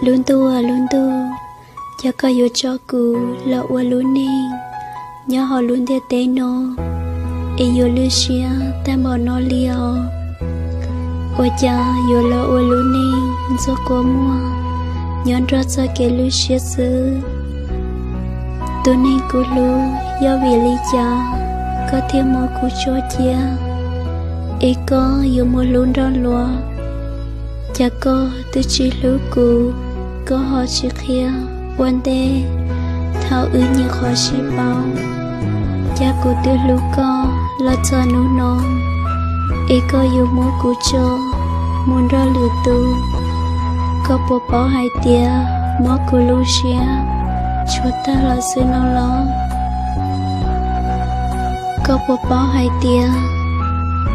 Lub ntuj, lub ntuj, cas koj yuav tso kuv los ua lub neej nyob hauv lub ntiaj teb no es yuav lwj siab tag npaum no li os? Ua cas yuav los ua lub neej ntxuag kua muag nyob nrog txoj kev lwj siab xwb? Tus neeg kuv hlub, yog vim li cas koj thiaj muab kuv tso cia, es koj yuav muab hlub nrog luag? Cas koj twb tsis hlub kuv, koj ho tsis qhia ua ntej thaum wb nyiam qhov sib paub? Cas kuv twb hlub koj los txog hnub no, es koj yuav muab kuv tso mus nrog lwm tus? Koj puas paub hais tias muab kuv lub siab tshuav tag los xwb no los? Koj puas paub hais tias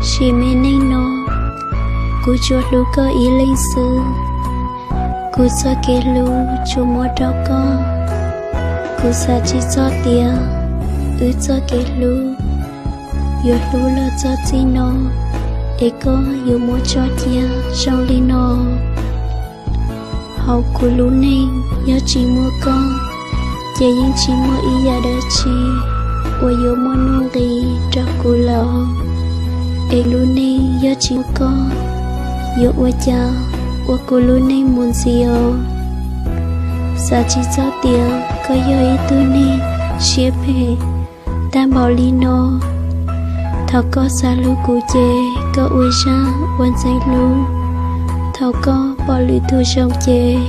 sim me neej no kuv tsuas hlub koj ib leeg xwb? Kuv txoj kev hlub tsuas muab rau koj. Kuv xav tsis txog tias wb txoj kev hlub yuav hlub los txog txij no, es koj yuav muab tso cia zoo li no. Hauv kuv lub neej yog tsis muaj koj, ces yeej tsis muaj ib yam dab tsi uas yuav muaj nuj nqis rau kuv lawm. Es lub neej yog tsis muaj koj, yuav ua cas ua kuv lub neej mus ntxiv os? Xav tsis txog tias koj yog ib tug neeg siab phem tag npaum li no. Thaum koj xav hlub kuv ces koj ua zaj ua ntxeev hlub, thaum koj pom lwm tus zoo ces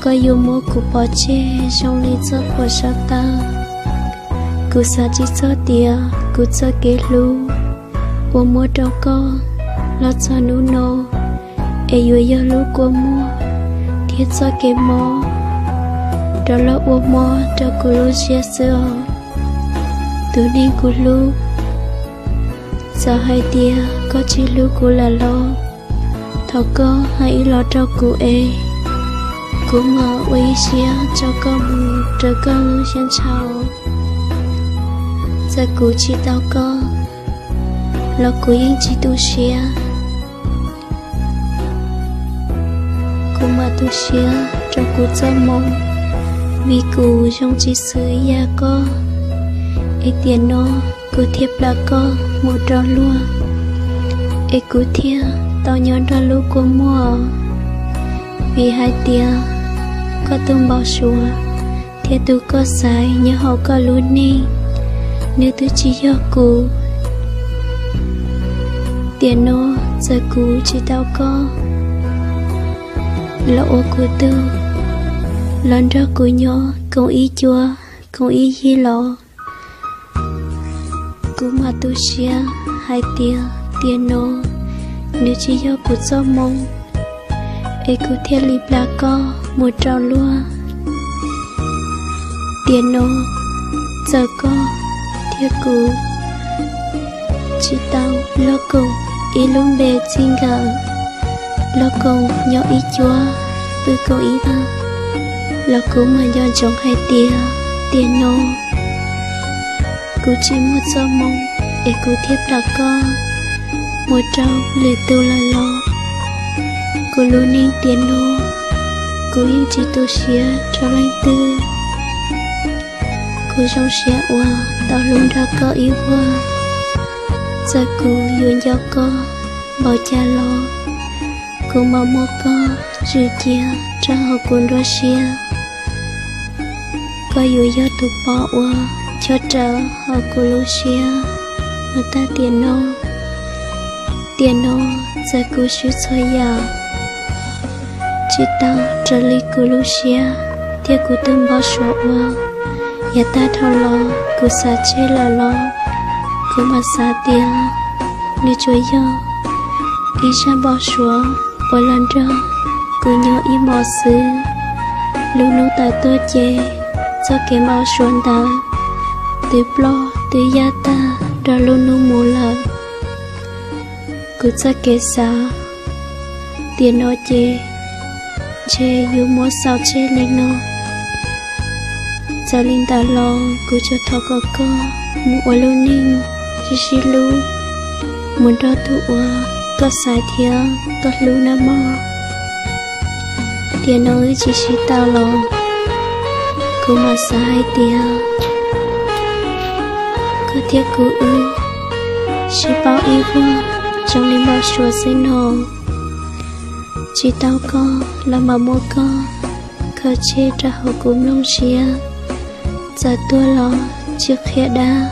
koj yuav muab kuv pov tseg zoo li txoj phuam sab taw. Kuv xav tsis txog tias kuv txoj kev hlub uas muab rau koj los txog hnub no, es yuav yog lub kua muag thiab txoj kev mob rov los ua mob rau kuv lub siab xwb os. Tus neeg kuv hlub, txawm hais tias koj tsis hlub kuv lawm los, thaum koj hais ib los rau kuv es kuv mam ua ib siab tso koj mus rau koj lub siab ntshav. Txawm kuv tsis tau koj los kuv yeej tsis tu siab. Kuv mam tu siab rau kuv txoj moo, vim kuv zoo tsis xws yam koj. Es tiam no kuv thiaj plam koj mus rau luag, es kuv thiaj tau nyob nrog lub kua muag. Vim hais tias koj tus npau suav thiab tus koj xaiv nyob hauv koj lub neej, nws twb tsis yog kuv. Tiam no txawm kuv tsis tau koj los ua kuv tug, los nrog kuv nyob koom ib cuab koom ib yig los, kuv mam tu siab hais tias tiam no nws tsis yog kuv txoj moo, es kuv thiaj li plam koj mus rau luag. Tiam no txawm koj thiab kuv tsis tau los koom ib lub npe txij nkawm, los koom nyob ib cuab pw koom ib tag, los kuv mam nco ntsoov hais tias tiam no kuv tsis muaj txoj moo, es kuv thiaj plam koj mus rau lwm tus lawm los. Kuv lub neej tiam no kuv yeej tsis tu siab rau leej twg. Kuv zoo siab uas tau hlub nrog koj ib vuag. Txawm kuv yuav nco koj npaum cas los, kuv mam muab koj zwm cia rau hauv kuv nruab siab. Koj yuav yog tus pov uas chob rawv hauv kuv lub siab mus tag tiam no. Tiam no txawm kuv swb txhua yam tsis tau raws li kuv lub siab thiab kuv tus npau suav ua, yav tag dhau los kuv xav tseg lawm los, kuv mam xav tias nws tsuas yog ib zaj npau suav uas los nrog kuv nyob ib hmos xwb. Lub hnub tawm tuaj ces txoj kev npau suav ntawd twb ploj twb yaj tag nrog lub hnub mus lawm. Kuv txoj kev xav tiam no ces ntshe yuav muab xaus tseg li no. Txawm li ntawd los kuv tsuas thov kom koj mus ua lub neej sib sib hlub, mus nrog tus uas koj xaiv thiab koj hlub nawb mog. Tiam no wb tsis sib tau los, kuv mam xav hais tias koj thiab kuv wb sib paub ib vuag zoo li npau suav xwb no. Tsis tau koj los mam muab koj khaws tseg rau hauv kuv nplooj siab. Txawm tuag los tsis qhia dab,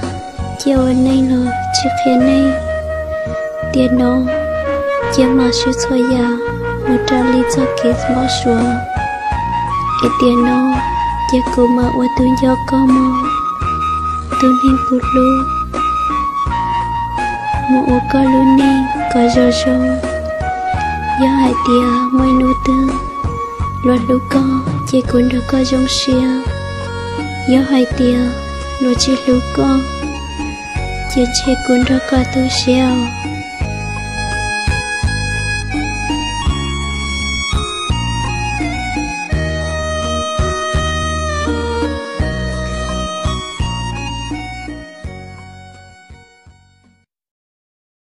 cia ua neej los tsis qhia neej. Tiam no cia mam siv txhua yam mus raws li txoj kev npau suav. Es tiam no cia kuv mam ua tus nco koj mog, tus neeg kuv hlub, mus ua koj lub neej kom zoo zoo. Yog hais tias muaj ib hnub twg luag hlub koj ces kuv nrog koj zoo siab. Yog hais tias luag tsis hlub koj ces ntshe kuv nrog koj tu siab os.